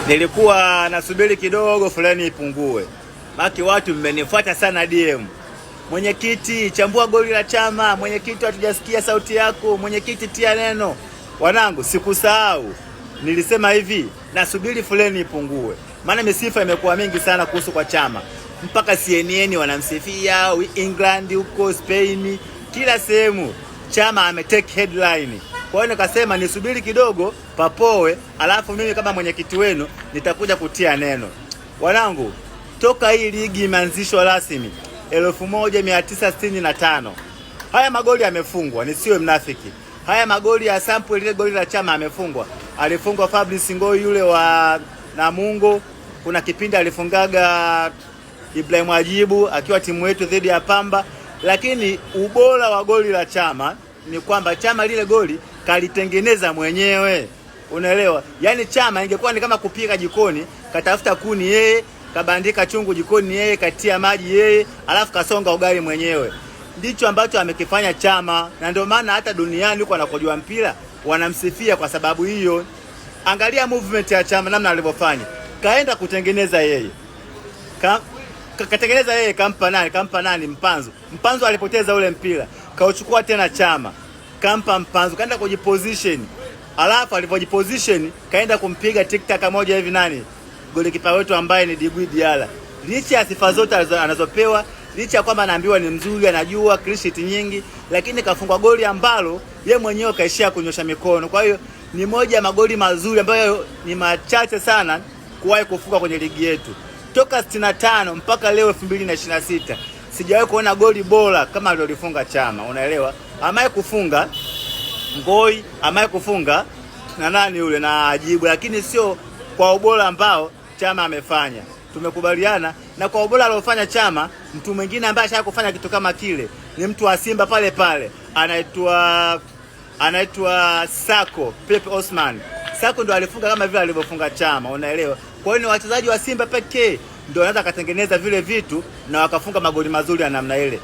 Nilikuwa nasubiri kidogo foleni ipungue, maki watu mmenifuata sana DM. Mwenyekiti, chambua goli la Chama. Mwenyekiti, hatujasikia sauti yako. Mwenyekiti, tia neno. Wanangu, sikusahau. Nilisema hivi, nasubiri foleni ipungue, maana misifa imekuwa mingi sana kuhusu kwa Chama, mpaka CNN wanamsifia, England huko Spain, kila sehemu Chama ametake headline. Kwa hiyo nikasema nisubiri kidogo papoe, alafu mimi kama mwenyekiti wenu nitakuja kutia neno. Wanangu, toka hii ligi imeanzishwa rasmi 1965 haya magoli yamefungwa, nisiwe mnafiki. Haya magoli ya sample, lile goli la Chama amefungwa, alifungwa Fabrice Ngoi yule wa Namungo. Kuna kipindi alifungaga Ibrahim Ajibu akiwa timu yetu dhidi ya Pamba, lakini ubora wa goli la Chama ni kwamba Chama lile goli kalitengeneza mwenyewe, unaelewa? Yaani Chama ingekuwa ni kama kupika jikoni, katafuta kuni yeye, kabandika chungu jikoni yeye, katia maji yeye, alafu kasonga ugali mwenyewe. Ndicho ambacho amekifanya Chama, na ndio maana hata duniani huko anakojua mpira wanamsifia kwa sababu hiyo. Angalia movement ya Chama namna alivyofanya, kaenda kutengeneza yeye katengeneza yeye, kampa nani? Kampa nani? Mpanzu. Mpanzu alipoteza ule mpira, kauchukua tena Chama, kampa Mpanzu, kaenda kujiposition, alafu alivyojiposition kaenda kumpiga tik-tak moja hivi nani, golikipa wetu ambaye ni Djigui Diarra. Licha ya sifa zote anazopewa, licha ya kwamba anaambiwa ni mzuri, anajua clean sheet nyingi, lakini kafungwa goli ambalo ye mwenyewe kaishia kunyosha mikono. Kwa hiyo ni moja ya magoli mazuri ambayo ni machache sana kuwahi kufunga kwenye ligi yetu toka 65 mpaka leo 2026 sijawahi kuona goli bora kama alilolifunga Chama, unaelewa? Amaye kufunga Ngoi, amaye kufunga na nani yule na Ajibu, lakini sio kwa ubora ambao Chama amefanya. Tumekubaliana na kwa ubora aliofanya Chama, mtu mwingine ambaye ashawahi kufanya kitu kama kile ni mtu wa Simba pale pale, anaitwa Sako Pepe Osman. Sako ndo alifunga kama vile alivyofunga Chama, unaelewa? Kwa hiyo ni wachezaji wa Simba pekee ndio wanaweza katengeneza vile vitu na wakafunga magoli mazuri ya namna ile.